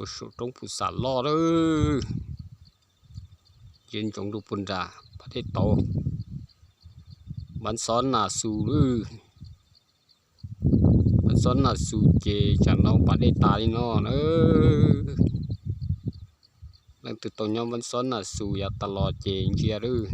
Puag saum roob Pus Xam loj lawm, ntsia ntsoov rau puag nram pas dej tauv, Npab Xob Nas Xus lawm. Npab Xob Nas Xus ces tsam no pas dej tas li no na. Leej twg tau nyob Npab Xob Nas Xus yav tas los ces ntsia lawm.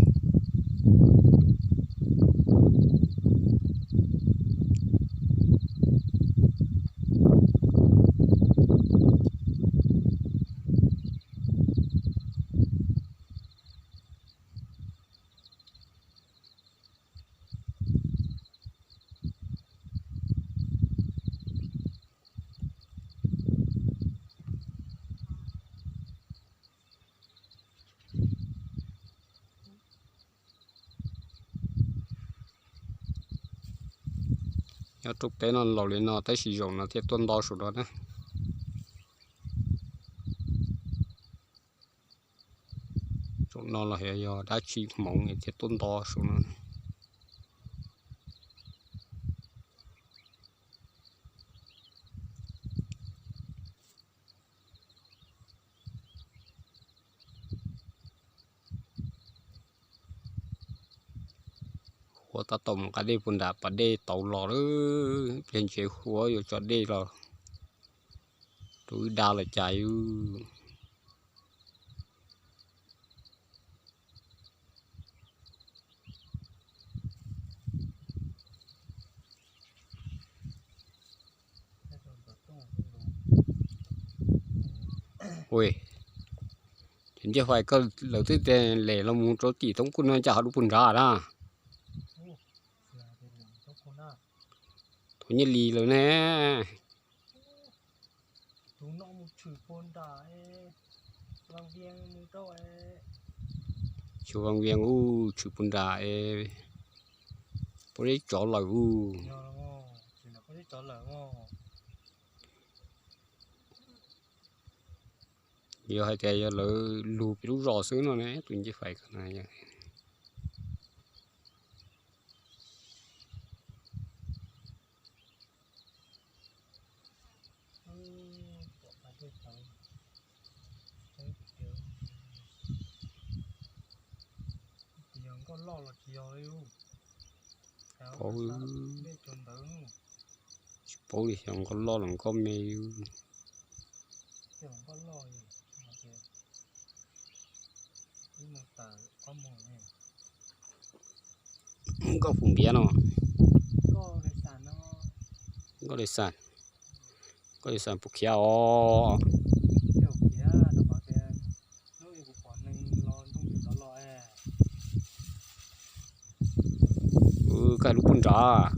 Nyob rooj teb no laus li no tab sis zaum no thiaj tuaj nto saum no na. Zaum no los yog dab tsi hmoov thiaj tuaj nto saum no. Huab tab tom mus nqa dej puag nram pas dej tauv los lawm, pliag ntses huab yuav tso dej los rau wb da los cas yus. Ua, ces Ncej Fais koj lawv twb tias lem los mus rau tim Thoob Kuj no cas ho dua puag nrad na. Thaum Nyiaj Lis lawm ne. Tshwm Vaj Vias u, tshwm puag nrad es, pob zeb tsov lawm u. Yog hais tias yog lawv lug peb lub zos xwb no ne, tus Ncej Fais ko no. Yog nkauj loj los tsis yog li. Paub, tsis paub li xyov nkauj loj los nkauj me. Nkauj Fum Npiav no. Nkauj Lis Xas, Nkauj Lis Xas puas khiav os? Koj lub puag nrad.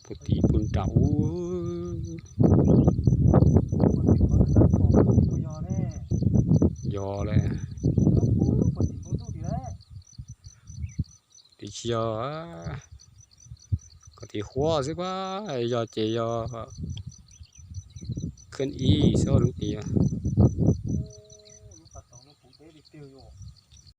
Puag tim puag nram ub. Yog li. Tim tsis yog, kom tim huab xwb pab, yog ces yog khab ib xwb lub tim.